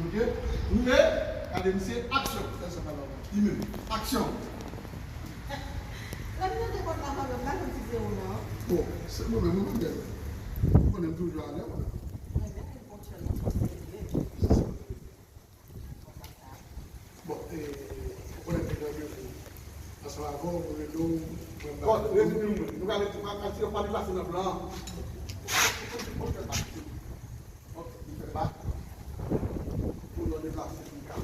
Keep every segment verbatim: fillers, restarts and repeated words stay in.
Ok? Roule, gade misye, aksyon. Sa, sa pa nòmal. Li menm. Aksyon. Lè m tande kòd la, m pa konn si se ou non. Bon, se mwen menm, mwen menm. Ou konnen m toujou alè, mwen. Mwen menm, mwen konn chèl nan fò serye. Bon, e, ou konnen m te gen randevou ansanm avè w, mwen rele w, mwen ba. Bon, rele nou, nou ka rete, pa, pa, pa deplase nan plan an. Bon, fè bak. Ok, li fè bak. Pou nou deplase pou ka.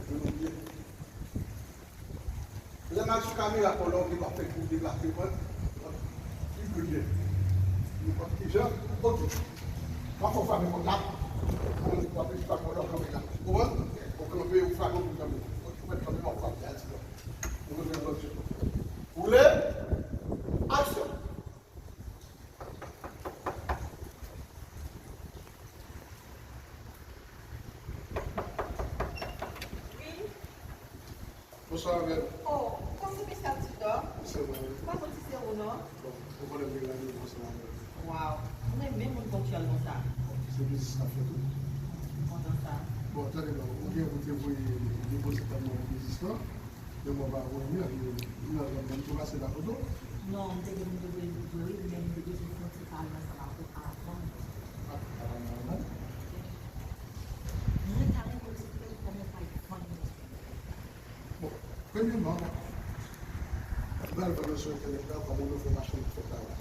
Pou nou byen. Lè m al sou kamera, kòlè w gen dwa fè kou deplase, mwen. Li byen. Nenpòt ki jan. Ok. W ap fè w frape kòd la. Ou ap frape kòd la, w kanpe la. Ou konprann? Ou kanpe, ou frape, ou kanpe. Ok, ou mèt kanpe, w ap frape la, ti bò. Ou konprann? Woule. Aksyon. Wi. Bonswa, Abel. Oh, kòman se mesye Altidor? Se mwen, wi. M pa konn si se ou non. Bon, ou konnen m gen randevou ansanm avè w. Waw, mwen renmen moun ponktyèl konsa. Bon, se biznis n ap fè tou. M kontan sa. Bon, tande non, ou gen pou te voye depoze kòb nan biznis lan. Men mwen pa voye li, epi m nan zòn nan, m tou pase la kote w. Non, m te gen pou m te voye l tou vre, wi, men m te bezwen fè yon ti pale ansanm avè w avan. Ah, pa pale anvan. Mwen ta renmen w eksplike m kòman w pral vann nan sou entènèt la. Bon, premyèman, m pral vann nan sou entènèt la, kòm yon nouvo machann ki fè travay.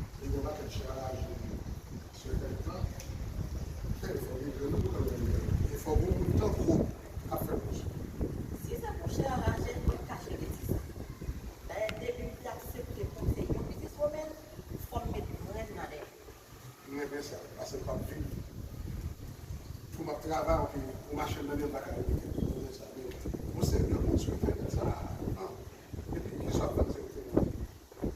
E gen yon pakèt chè a raje sou entènèt la. Fè efò, gen grenn moun pou kanpe nan entènèt. Efò pou moun tankou w k ap fè pwojè. Si se pou chè a raje, mwen ka jere ti sa. Dayè, depi m te aksepte pou m se yon bizniswoman, fò m met grenn nan dèyè. M renmen sa, paske m p ap viv pou m ap travay, epi pou machann nan menm pa ka repete m. M renmen sa, men yon seri de moun sou entènèt sa a, epi ki sa w ap vann se entènèt.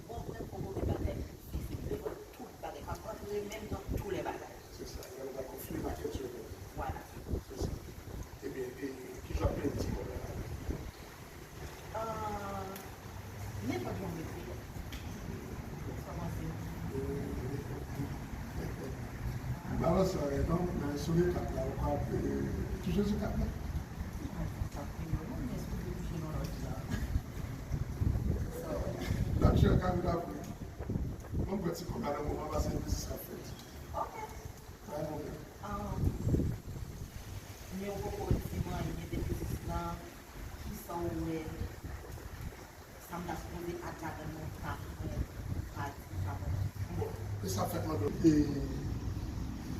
Bon, mwen poko gen bagay fizik, mwen vann tout bagay, m ap rantre menm nan tou lè bagay. Se sa, lè nou pral gon flea market sou entènèt. Vwala. Se sa. Ebyen, e, ki jan w ap peye ti kòb la? Ah, nenpòt jan w vle peye. Kòmanse. Balans la, non, men sou le kat la, ou ka peye, touche sou kat la. Mwen pa touche nan lòt la. Lòt jan ka vin apre. Mwen pran ti kòb la nan moman paske biznis la fèt. Ok. Pa gen pwoblèm. Ah. Men ou poko di m anyen de biznis lan, kisa w wè, sa m ta sipoze add ladan nan ou pa fè, ou pa di, ou pa ban mwen. Bon, e sa fèt mande w, e,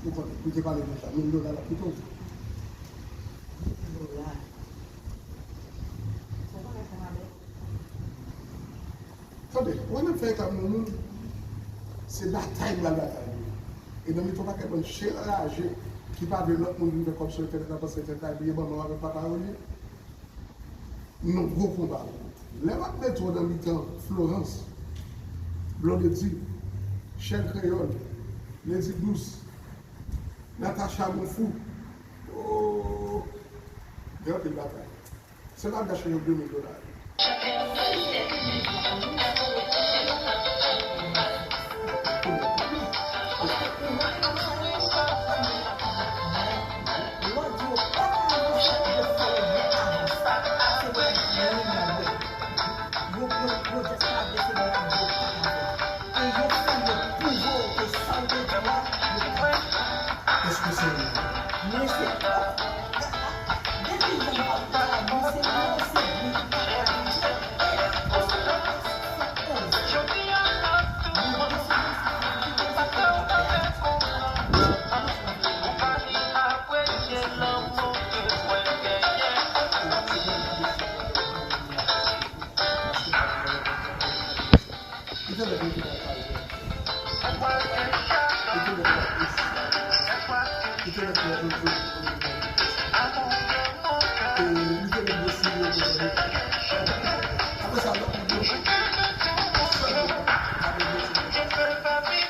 ou konn, nou te pale deja, mil dola la pito. Mil dola. Se yon bagay fè m avè w. Tande, ou wè nan fè eta moun moun, se batay m pral batay li. E nan mitan yon pakèt bann chera raje ki pa vle lòt moun vin fè kòb sou entènèt la, paske entènèt la bliye manman w avèk papa w li. Nou nan gwo konba. Lè m ap mete w nan mitan Florence, Blondedy, Shell Kreyòl, Lady Douce, Natacha Bonfou, oh, gen anpil batay. Se pa gache yo de mil dola. Èske se ou? Mwen se Li te mèt rete nan kay li. Li te mèt nan prizon. Li te mèt nan prizon. E li te mèt deside yo bezwen mete. Apre sa, lòt moun yo, sèl yo, pa bezwen ti moun.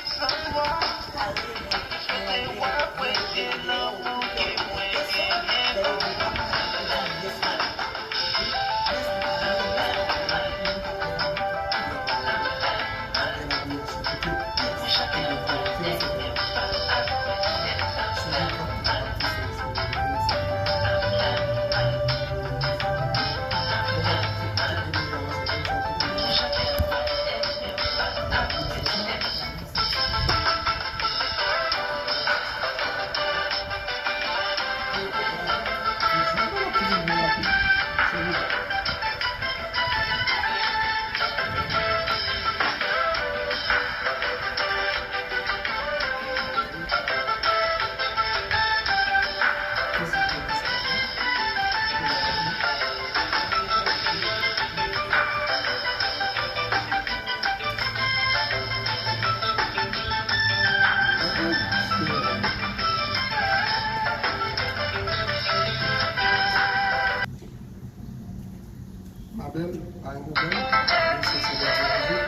Pwoblèm, pa gen pwoblèm. Mwen se se gade yon jou.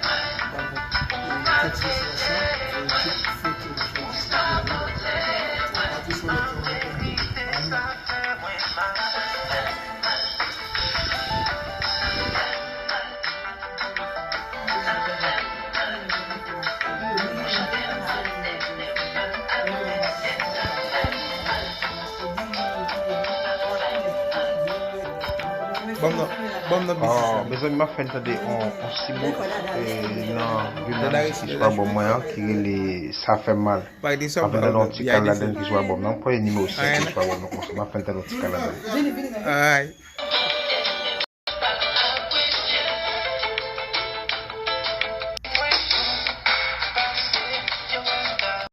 Ban mwen, e, kèk sou sa, e, tout foto, foto, foto. Pati sou lòt yon lòt. Ban m nan, ban m nan bisi sa. Mezanmi, m ap fè n tande on, on ti bout, e, nan youn nan mizik ki sou albòm mwen an, ki rele Sa Fè Mal. M ap fè n tande on ti kal ladan ki sou albòm nan. Premye nimewo sèt ki sou albòm nan konsa. M ap fè n tande on ti kal ladan. Alright.